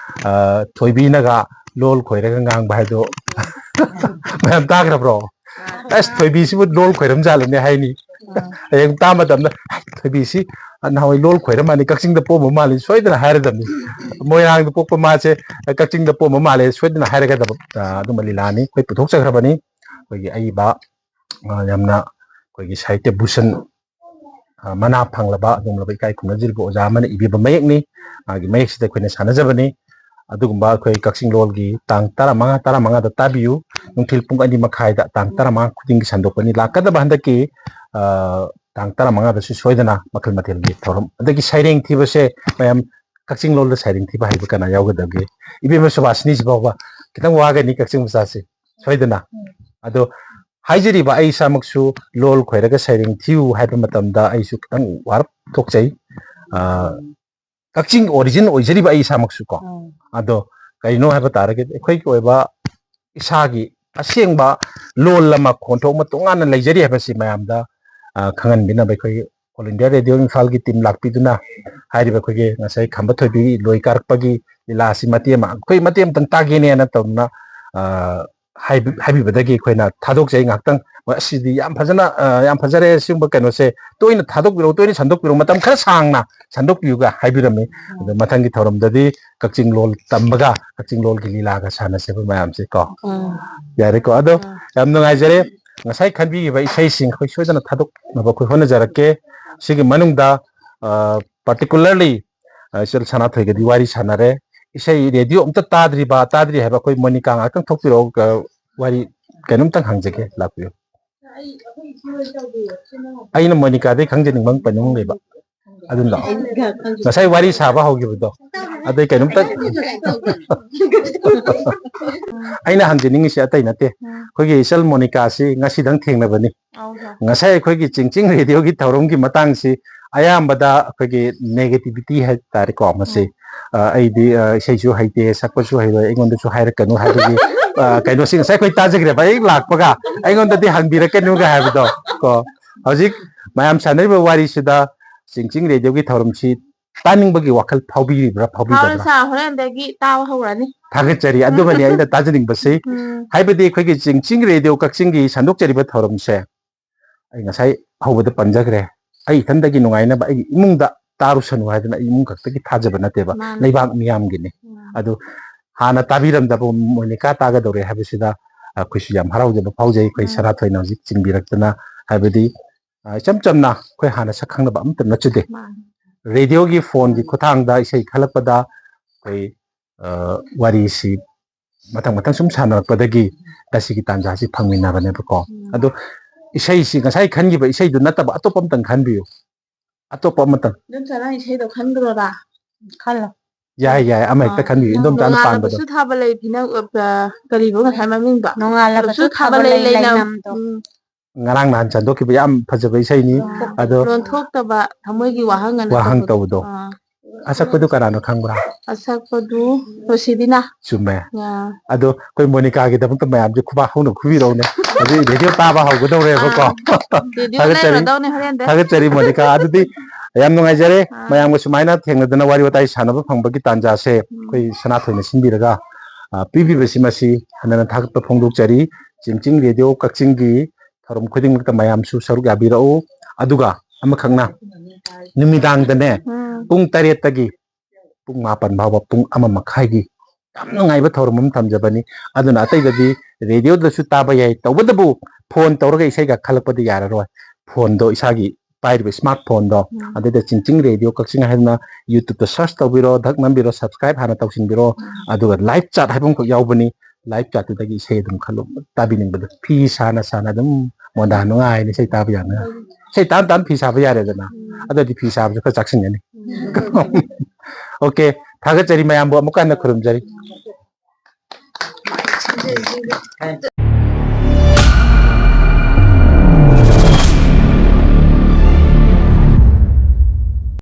ꯑ, ꯊꯣꯏꯕꯤꯅꯒ ꯂꯣꯜ ꯈꯣꯏꯔꯒ ꯉꯥꯡꯕ ꯍꯥꯏꯗꯣ ꯃꯌꯥꯝ ꯇꯥꯈ꯭ꯔꯕ꯭ꯔꯣ? ꯑꯁ, ꯊꯣꯏꯕꯤꯁꯤꯕꯨ ꯂꯣꯜ ꯈꯣꯏꯔꯝꯖꯥꯠꯂꯅꯦ ꯍꯥꯏꯅꯤ꯫ ꯍꯌꯦꯡ ꯇꯥꯕ ꯃꯇꯝꯗ, "ꯑꯦ, ꯊꯣꯏꯕꯤꯁꯤ ꯅꯍꯥꯟꯋꯥꯏ ꯂꯣꯜ ꯈꯣꯏꯔꯝꯃꯅꯤ, ꯀꯛꯆꯤꯡꯗ ꯄꯣꯛꯑꯝꯕ ꯃꯥꯜꯂꯤ", ꯁꯣꯏꯗꯅ ꯍꯥꯏꯔꯗꯕꯅꯤ꯫ "ꯃꯣꯏꯔꯥꯡꯗ ꯄꯣꯛꯄ ꯃꯥꯁꯦ ꯀꯛꯆꯤꯡꯗ ꯄꯣꯛꯑꯝꯕ ꯃꯥꯜꯂꯦ", ꯁꯣꯏꯗꯅ ꯍꯥꯏꯔꯒꯗꯕ, ꯑ, ꯑꯗꯨꯝꯕ ꯂꯤꯂꯥꯅꯤ꯫ ꯑꯩꯈꯣꯏ ꯄꯨꯊꯣꯛꯆꯈ꯭ꯔꯕꯅꯤ꯫ ꯑꯩꯈꯣꯏꯒꯤ ꯑꯏꯕ, ꯑ, ꯌꯥꯝꯅ ꯑꯩꯈꯣꯏꯒꯤ ꯁꯥꯍꯤꯇ꯭ꯌ ꯚꯨꯁꯟ, ꯑ, ꯃꯅꯥ ꯐꯪꯂꯕ ꯑꯗꯨꯒꯨꯝꯂꯕ ꯏꯀꯥꯏ ꯈꯨꯝꯅꯖꯔꯤꯕ ꯑꯣꯖꯥ ꯑꯃꯅ ꯏꯕꯤꯕ ꯃꯌꯦꯛꯅꯤ꯫ ꯃꯥꯒꯤ ꯃꯌꯦꯛꯁꯤꯗ ꯑꯩꯈꯣꯏꯅ ꯁꯥꯟꯅꯖꯕꯅꯤ꯫ ꯑꯗꯨꯒꯨꯝꯕ ꯑꯩꯈꯣꯏ ꯀꯛꯆꯤꯡ ꯂꯣꯜꯒꯤ ꯇꯥꯡ ꯇꯔꯥꯃꯉꯥ, ꯇꯔꯥꯃꯉꯥꯗ ꯇꯥꯕꯤꯌꯨ꯫ ꯅꯨꯡꯊꯤꯜ ꯄꯨꯡ ꯑꯅꯤ ꯃꯈꯥꯏꯗ, ꯇꯥꯡ ꯇꯔꯥꯃꯉꯥ ꯈꯨꯗꯤꯡꯒꯤ ꯁꯟꯗꯣꯛꯄꯅꯤ꯫ ꯂꯥꯛꯀꯗꯕ ꯍꯟꯗꯛꯀꯤ, ꯑ, ꯇꯥꯡ ꯇꯔꯥꯃꯉꯥꯗꯁꯨ ꯁꯣꯏꯗꯅ ꯃꯈꯜ ꯃꯊꯦꯜꯒꯤ ꯊꯧꯔꯝ꯫ ꯑꯗꯒꯤ ꯁꯩꯔꯦꯡ ꯊꯤꯕꯁꯦ ꯃꯌꯥꯝ ꯀꯛꯆꯤꯡ ꯂꯣꯜꯗ ꯁꯩꯔꯦꯡ ꯊꯤꯕ ꯍꯩꯕ ꯀꯅꯥ ꯌꯥꯎꯒꯗꯒꯦ? ꯏꯕꯦꯝꯃ ꯁꯨꯕꯥꯁꯤꯅꯤꯁꯤ ꯐꯥꯎꯕ ꯈꯤꯇꯪ ꯋꯥꯒꯅꯤ ꯀꯛꯆꯤꯡ ꯃꯆꯥꯁꯦ, ꯁꯣꯏꯗꯅ꯫ ꯑꯗꯣ ꯍꯥꯏꯖꯔꯤꯕ ꯑꯩ ꯏꯁꯥꯃꯛꯁꯨ ꯂꯣꯜ ꯈꯣꯏꯔꯒ ꯁꯩꯔꯦꯡ ꯊꯤꯌꯨ ꯍꯥꯏꯕ ꯃꯇꯝꯗ ꯑꯩꯁꯨ ꯈꯤꯇꯪ ꯋꯥꯔꯞ ꯊꯣꯛꯆꯩ꯫ ꯑ, ꯀꯛꯆꯤꯡ ꯑꯣꯔꯤꯖꯤꯟ ꯑꯣꯏꯖꯔꯤꯕ ꯑꯩ ꯏꯁꯥꯃꯛꯁꯨ ꯀꯣ꯫ ꯑꯗꯣ ꯀꯩꯅꯣ ꯍꯥꯏꯕ ꯇꯥꯔꯒꯗꯤ ꯑꯩꯈꯣꯏꯒꯤ ꯑꯣꯏꯕ ꯏꯁꯥꯒꯤ ꯑꯁꯦꯡꯕ ꯂꯣꯜ ꯑꯃ, ꯈꯣꯟꯊꯣꯛ ꯑꯃ ꯇꯣꯉꯥꯟꯅ ꯂꯩꯖꯔꯤ ꯍꯥꯏꯕꯁꯤ ꯃꯌꯥꯝꯗ, ꯑ, ꯈꯪꯍꯟꯕꯤꯅꯕ ꯑꯩꯈꯣꯏꯒꯤ All India Radio ꯏꯝꯐꯥꯜꯒꯤ ꯇꯤꯝ ꯂꯥꯛꯄꯤꯗꯨꯅ ꯍꯥꯏꯔꯤꯕ ꯑꯩꯈꯣꯏꯒꯤ ꯉꯁꯥꯏ ꯈꯝꯕ ꯊꯣꯏꯕꯤ ꯂꯣꯏ ꯀꯥꯔꯛꯄꯒꯤ ꯂꯤꯂꯥ ꯑꯁꯤ ꯃꯇꯦꯛ ꯑꯃ, ꯑꯩꯈꯣꯏ ꯃꯇꯦꯛ ꯑꯃꯇꯪ ꯇꯥꯒꯦꯅꯦꯅ ꯇꯧꯗꯨꯅ, ꯑ, ꯍꯥꯏꯕꯤ-, ꯍꯥꯏꯕꯤꯕꯗꯒꯤ ꯑꯩꯈꯣꯏꯅ ꯊꯥꯗꯣꯛꯆꯩ ꯉꯥꯏꯍꯥꯛꯇꯪ꯫ "ꯍꯣꯏ, ꯑꯁꯤꯗꯤ ꯌꯥꯝ ꯐꯖꯅ, ꯑ, ꯌꯥꯝ ꯐꯖꯔꯦ, ꯁꯤꯒꯨꯝꯕ ꯀꯩꯅꯣꯁꯦ ꯇꯣꯏꯅ ꯊꯥꯗꯣꯛꯄꯤꯔꯛꯎ, ꯇꯣꯏꯅ ꯁꯟꯗꯣꯛꯄꯤꯔꯛꯎ, ꯃꯇꯝ ꯈꯔ ꯁꯥꯡꯅ ꯁꯟꯗꯣꯛꯄꯤꯌꯨꯒ" ꯍꯥꯏꯕꯤꯔꯝꯃꯤ꯫ ꯑꯗꯣ ꯃꯊꯪꯒꯤ ꯊꯧꯔꯝꯗꯗꯤ ꯀꯛꯆꯤꯡ ꯂꯣꯜ ꯇꯝꯕꯒ ꯀꯛꯆꯤꯡ ꯂꯣꯜꯒꯤ ꯂꯤꯂꯥꯒ ꯁꯥꯟꯅꯁꯦꯕ ꯃꯌꯥꯝꯁꯦ ꯀꯣ꯫ ꯎꯝ꯫ ꯌꯥꯔꯦꯀꯣ? ꯑꯗꯣ ꯎꯝ꯫ ꯌꯥꯝ ꯅꯨꯡꯉꯥꯏꯖꯔꯦ꯫ ꯉꯁꯥꯏ ꯈꯟꯕꯤꯈꯤꯕ ꯏꯁꯩꯁꯤꯡ ꯑꯩꯈꯣꯏ ꯁꯣꯏꯗꯅ ꯊꯥꯗꯣꯛꯅꯕ ꯑꯩꯈꯣꯏ ꯍꯣꯠꯅꯖꯔꯛꯀꯦ꯫ ꯁꯤꯒꯤ ꯃꯅꯨꯡꯗ, ꯑ, particularly, ꯑ, ꯏꯆꯜ ꯁꯅꯥꯊꯣꯏꯒꯗꯤ ꯋꯥꯔꯤ ꯁꯥꯟꯅꯔꯦ꯫ ꯏꯁꯩ ꯔꯦꯗꯤꯑꯣ ꯑꯝꯇ ꯇꯥꯗ꯭ꯔꯤꯕ, ꯇꯥꯗ꯭ꯔꯤ ꯍꯥꯏꯕ ꯑꯩꯈꯣꯏ ꯃꯣꯅꯤꯀꯥ ꯉꯥꯛꯇꯪ ꯊꯣꯛꯄꯤꯔꯛꯑꯣ꯫ ꯑ, ꯋꯥꯔꯤ ꯀꯩꯅꯣꯝꯇꯪ ꯍꯪꯖꯒꯦ, ꯂꯥꯛꯄꯤꯌꯨ꯫ ꯑꯩꯅ ꯃꯣꯅꯤꯀꯥꯗꯩ ꯈꯪꯖꯅꯤꯡꯕ ꯑꯃ ꯄꯟꯅꯤꯡ ꯂꯩꯕ꯫ ꯑꯗꯨꯝ ꯂꯥꯛꯑꯣ꯫ ꯉꯁꯥꯏ ꯋꯥꯔꯤ ꯁꯥꯕ ꯍꯧꯈꯤꯕꯗꯣ꯫ ꯑꯗꯩ ꯀꯩꯅꯣꯝꯇ ꯑꯩꯅ ꯍꯪꯖꯅꯤꯡꯉꯤꯁꯦ ꯑꯇꯩ ꯅꯠꯇꯦ꯫ ꯑꯩꯈꯣꯏꯒꯤ ꯏꯆꯜ ꯃꯣꯅꯤꯀꯥꯁꯤ ꯉꯁꯤꯗꯪ ꯊꯦꯡꯅꯕꯅꯤ꯫ ꯉꯁꯥꯏ ꯑꯩꯈꯣꯏꯒꯤ ꯆꯤꯡꯆꯤꯡ ꯔꯦꯗꯤꯑꯣꯒꯤ ꯊꯧꯔꯝꯒꯤ ꯃꯇꯥꯡꯁꯤ ꯑꯌꯥꯝꯕꯗ ꯑꯩꯈꯣꯏꯒꯤ negativity ꯍꯥꯏ ꯇꯥꯔꯦꯀꯣ, ꯃꯁꯤ꯫ ꯑ, ꯑꯩꯗꯤ, ꯑ, ꯏꯁꯩꯁꯨ ꯍꯩꯇꯦ, ꯁꯛꯄꯁꯨ ꯍꯩꯔꯣꯏ, ꯑꯩꯉꯣꯟꯗꯁꯨ ꯍꯥꯏꯔꯛꯀꯅꯨ ꯍꯥꯏꯕꯒꯤ, ꯑ, ꯀꯩꯅꯣꯁꯤ ꯉꯁꯥꯏ ꯑꯩꯈꯣꯏ ꯇꯥꯖꯈ꯭ꯔꯦꯕ꯫ ꯑꯩ ꯂꯥꯛꯄꯒ ꯑꯩꯉꯣꯟꯗꯗꯤ ꯍꯪꯕꯤꯔꯛꯀꯅꯨꯒ ꯍꯥꯏꯕꯗꯣ ꯀꯣ꯫ ꯍꯧꯖꯤꯛ ꯃꯌꯥꯝ ꯁꯥꯟꯅꯔꯤꯕ ꯋꯥꯔꯤꯁꯤꯗ ꯆꯤꯡꯆꯤꯡ ꯔꯦꯗꯤꯑꯣꯒꯤ ꯊꯧꯔꯝꯁꯤ ꯇꯥꯅꯤꯡꯕꯒꯤ ꯋꯥꯈꯜ ꯐꯥꯎꯕꯤꯔꯤꯕ꯭ꯔꯥ, ꯐꯥꯎꯕꯤꯗꯕ꯭ꯔꯥ? ꯐꯥꯎꯔꯦ ꯁꯥꯔ, ꯍꯣꯔꯦꯟꯗꯒꯤ ꯇꯥꯕ ꯍꯧꯔꯅꯤ꯫ ꯊꯥꯒꯠꯆꯔꯤ꯫ ꯑꯗꯨꯃꯅꯤ ꯑꯩꯅ ꯇꯥꯖꯅꯤꯡꯕꯁꯤ꯫ ꯎꯝ꯫ ꯍꯥꯏꯕꯗꯤ ꯑꯩꯈꯣꯏꯒꯤ ꯆꯤꯡꯆꯤꯡ ꯔꯦꯗꯤꯑꯣ ꯀꯛꯆꯤꯡꯒꯤ ꯁꯟꯗꯣꯛꯆꯔꯤꯕ ꯊꯧꯔꯝꯁꯦ ꯑꯩ ꯉꯁꯥꯏ ꯍꯧꯕꯗ ꯄꯟꯖꯈ꯭ꯔꯦ꯫ ꯑꯩ ꯏꯊꯟꯗꯒꯤ ꯅꯨꯡꯉꯥꯏꯅꯕ ꯑꯩꯒꯤ ꯏꯃꯨꯡꯗ ꯇꯥꯔꯨꯁꯅꯨ ꯍꯥꯏꯗꯅ ꯑꯩ ꯏꯃꯨꯡ ꯈꯛꯇꯒꯤ ꯊꯥꯖꯕ ꯅꯠꯇꯦꯕ, ꯃꯥꯅꯤ꯫ ꯂꯩꯕꯥꯛ ꯃꯤꯌꯥꯝꯒꯤꯅꯤ꯫ ꯎꯝ꯫ ꯑꯗꯨ ꯍꯥꯟꯅ ꯇꯥꯕꯤꯔꯝꯗꯕ ꯃꯣꯅꯤꯀꯥ ꯇꯥꯒꯗꯧꯔꯦ ꯍꯥꯏꯕꯁꯤꯗ ꯑꯩꯈꯣꯏꯁꯨ ꯌꯥꯝ ꯍꯔꯥꯎꯖꯕ ꯐꯥꯎꯖꯩ꯫ ꯑꯩꯈꯣꯏ ꯎꯝ꯫ ꯁꯅꯥꯊꯣꯏꯅ ꯍꯧꯖꯤꯛ ꯆꯤꯡꯕꯤꯔꯛꯇꯅ, ꯍꯥꯏꯕꯗꯤ, ꯑ, ꯏꯆꯝ ꯆꯝꯅ ꯑꯩꯈꯣꯏ ꯍꯥꯟꯅ ꯁꯛ ꯈꯪꯅꯕ ꯑꯝꯇ ꯅꯠꯆꯗꯦ꯫ ꯃꯥꯅꯤ꯫ ꯔꯦꯗꯤꯑꯣꯒꯤ ꯐꯣꯟꯒꯤ ꯎꯝ꯫ ꯈꯨꯠꯊꯥꯡꯗ ꯏꯁꯩ ꯈꯜꯂꯛꯄꯗ ꯑꯩꯈꯣꯏ ꯑ, ꯋꯥꯔꯤꯁꯤ ꯃꯊꯪ ꯃꯊꯪ ꯁꯨꯝ ꯁꯥꯟꯅꯔꯛꯄꯗꯒꯤ ꯉꯁꯤꯒꯤ ꯇꯥꯟꯖꯥꯁꯤ ꯐꯪꯃꯤꯟꯅꯕꯅꯦꯕꯀꯣ꯫ ꯎꯝ꯫ ꯑꯗꯣ ꯏꯁꯩꯁꯤ ꯉꯁꯥꯏ ꯈꯟꯈꯤꯕ ꯏꯁꯩꯗꯨ ꯅꯠꯇꯕ ꯑꯇꯣꯞꯄ ꯑꯝꯇꯪ ꯈꯟꯕꯤꯌꯨ꯫ ꯑꯇꯣꯞꯄ ꯑꯃꯇꯪ꯫ ꯏꯗꯣꯝꯆꯥ, ꯅꯪ ꯏꯁꯩꯗꯣ ꯈꯟꯈ꯭ꯔꯣꯔꯥ? ꯈꯜꯂꯣ꯫ ꯌꯥꯏ, ꯌꯥꯏ, ꯑꯃ ꯍꯦꯛꯇ ꯑꯥ꯫ ꯈꯟꯕꯤꯌꯨ꯫ ꯏꯗꯣꯝꯆꯥꯅ ꯄꯥꯝꯕꯗꯣ꯫ ꯅꯣꯡꯉꯥꯜꯂꯕꯁꯨ ꯊꯥꯕ ꯂꯩ ꯐꯤꯅ-, ꯑ, ꯀꯔꯤꯕ ꯉꯁꯥꯏ ꯃꯃꯤꯡꯗꯣ? ꯅꯣꯡꯉꯥꯜꯂꯕꯁꯨ ꯅꯣꯡꯉꯥꯜꯂꯕꯁꯨ ꯊꯥꯕ ꯊꯥꯕ ꯂꯩ ꯂꯩ ꯂꯩꯅꯝ꯫ ꯂꯩꯅꯝꯗꯣ꯫ ꯎꯝ꯫ ꯉꯔꯥꯡ ꯅꯍꯥꯟ ꯆꯟꯊꯣꯛꯈꯤꯕ ꯌꯥꯝ ꯐꯖꯕ ꯏꯁꯩꯅꯤ꯫ ꯑꯥ꯫ ꯑꯗꯣ ꯂꯣꯟꯊꯣꯛꯇꯕ ꯊꯃꯣꯏꯒꯤ ꯋꯥꯍꯪ ꯑꯅ ꯋꯥꯍꯪ ꯇꯧꯕꯗꯣ꯫ ꯇꯧꯕꯗꯣ꯫ ꯑꯥ꯫ ꯑꯁꯛꯄꯗꯨ ꯀꯅꯥꯅꯣ ꯈꯪꯕ꯭ꯔꯥ? ꯑꯁꯛꯄꯗꯨ ꯔꯣꯁꯤꯕꯤꯅꯥ꯫ ꯆꯨꯝꯃꯦ꯫ ꯑꯥ꯫ ꯑꯗꯣ ꯑꯩꯈꯣꯏ ꯃꯣꯅꯤꯀꯥꯒꯤꯗꯃꯛꯇ ꯃꯌꯥꯝꯁꯦ ꯈꯨꯕꯥꯛ ꯍꯧꯅ ꯈꯨꯕꯤꯔꯛꯎꯅꯦ꯫ ꯍꯧꯖꯤꯛ ꯔꯦꯗꯤꯑꯣ ꯇꯥꯕ ꯍꯧꯒꯗꯧꯔꯦꯕꯀꯣ꯫ ꯑꯥ꯫ ꯔꯦꯗꯤꯑꯣ ꯊꯥꯒꯠꯆꯔꯤ꯫ ꯂꯩꯔꯗꯧꯅꯦ ꯍꯣꯔꯦꯟꯗꯩ꯫ ꯊꯥꯒꯠꯆꯔꯤ ꯃꯣꯅꯤꯀꯥ꯫ ꯑꯗꯨꯗꯤ ꯌꯥꯝ ꯅꯨꯡꯉꯥꯏꯖꯔꯦ꯫ ꯑꯥ꯫ ꯃꯌꯥꯝꯒ ꯁꯨꯃꯥꯏꯅ ꯊꯦꯡꯅꯗꯅ ꯋꯥꯔꯤ ꯋꯥꯇꯥꯏ ꯁꯥꯟꯅꯕ ꯐꯪꯕꯒꯤ ꯇꯥꯟꯖꯥꯁꯦ ꯎꯝ꯫ ꯑꯩꯈꯣꯏ ꯁꯅꯥꯊꯣꯏꯅ ꯁꯤꯟꯕꯤꯔꯒ, ꯑ, ꯄꯤꯕꯤꯕꯁꯤ ꯃꯁꯤ ꯍꯟꯅ ꯍꯟꯅ ꯊꯥꯒꯠꯄ ꯐꯣꯡꯗꯣꯛꯆꯔꯤ꯫ ꯆꯤꯡꯆꯤꯡ ꯔꯦꯗꯤꯑꯣ ꯀꯛꯆꯤꯡꯒꯤ ꯊꯧꯔꯝ ꯈꯨꯗꯤꯡꯃꯛꯇ ꯃꯌꯥꯝꯁꯨ ꯁꯔꯨꯛ ꯌꯥꯕꯤꯔꯛꯎ꯫ ꯑꯗꯨꯒ ꯑꯃꯈꯛꯅ ꯅꯨꯃꯤꯗꯥꯡꯗꯅꯦ ꯎꯝ꯫ ꯄꯨꯡ ꯇꯔꯦꯠꯇꯒꯤ ꯄꯨꯡ ꯃꯥꯄꯟ ꯐꯥꯎꯕ ꯄꯨꯡ ꯑꯃ ꯃꯈꯥꯏꯒꯤ ꯌꯥꯝ ꯅꯨꯡꯉꯥꯏꯕ ꯊꯧꯔꯝ ꯑꯃ ꯊꯝꯖꯕꯅꯤ꯫ ꯑꯗꯨꯅ ꯑꯇꯩꯗꯗꯤ ꯔꯦꯗꯤꯑꯣꯗꯁꯨ ꯇꯥꯕ ꯌꯥꯏ, ꯇꯧꯕꯇꯕꯨ ꯐꯣꯟ ꯇꯧꯔꯒ ꯏꯁꯩꯒ ꯈꯜꯂꯛꯄꯗꯤ ꯌꯥꯔꯔꯣꯏ꯫ ꯐꯣꯟꯗꯣ ꯏꯁꯥꯒꯤ ꯄꯥꯏꯔꯤꯕ ꯁ꯭ꯃꯥꯔꯠ ꯐꯣꯟꯗꯣ, ꯎꯝ꯫ ꯑꯗꯨꯗ ꯆꯤꯡꯆꯤꯡ ꯔꯦꯗꯤꯑꯣ ꯀꯛꯆꯤꯡ ꯍꯥꯏꯗꯅ YouTube search ꯇꯧꯕꯤꯔꯣ, ꯙꯛ ꯅꯝꯕꯤꯔꯣ, subscribe ꯍꯥꯟꯅ ꯇꯧꯁꯤꯟꯕꯤꯔꯣ꯫ ꯎꯝ꯫ ꯑꯗꯨꯒ live chat ꯍꯥꯏꯕ ꯑꯃꯈꯛ ꯌꯥꯎꯕꯅꯤ, live chatꯇꯨꯗꯒꯤ ꯏꯁꯩ ꯑꯗꯨꯝ ꯈꯜꯂꯣ, ꯇꯥꯕꯤꯅꯤꯡꯕꯗꯣ꯫ ꯐꯤ ꯁꯥꯅ ꯁꯥꯅ ꯑꯗꯨꯝ ꯃꯣꯟꯗꯥ ꯅꯨꯡꯉꯥꯏꯅ ꯏꯁꯩ ꯇꯥꯕ ꯌꯥꯅꯤ꯫ ꯏꯁꯩ ꯇꯥꯅ ꯇꯥꯅ ꯐꯤ ꯁꯥꯕ ꯌꯥꯔꯦꯗꯅ꯫ ꯎꯝ꯫ ꯑꯗꯨꯗꯤ ꯐꯤ ꯁꯥꯕꯁꯨ ꯈꯔ ꯆꯥꯛꯁꯤꯟꯒꯅꯤ꯫ ꯎꯝ꯫ OK, ꯊꯥꯒꯠꯆꯔꯤ ꯃꯌꯥꯝꯕꯨ, ꯑꯃꯨꯛꯀ ꯍꯟꯅ ꯈꯨꯔꯨꯝꯖꯔꯤ꯫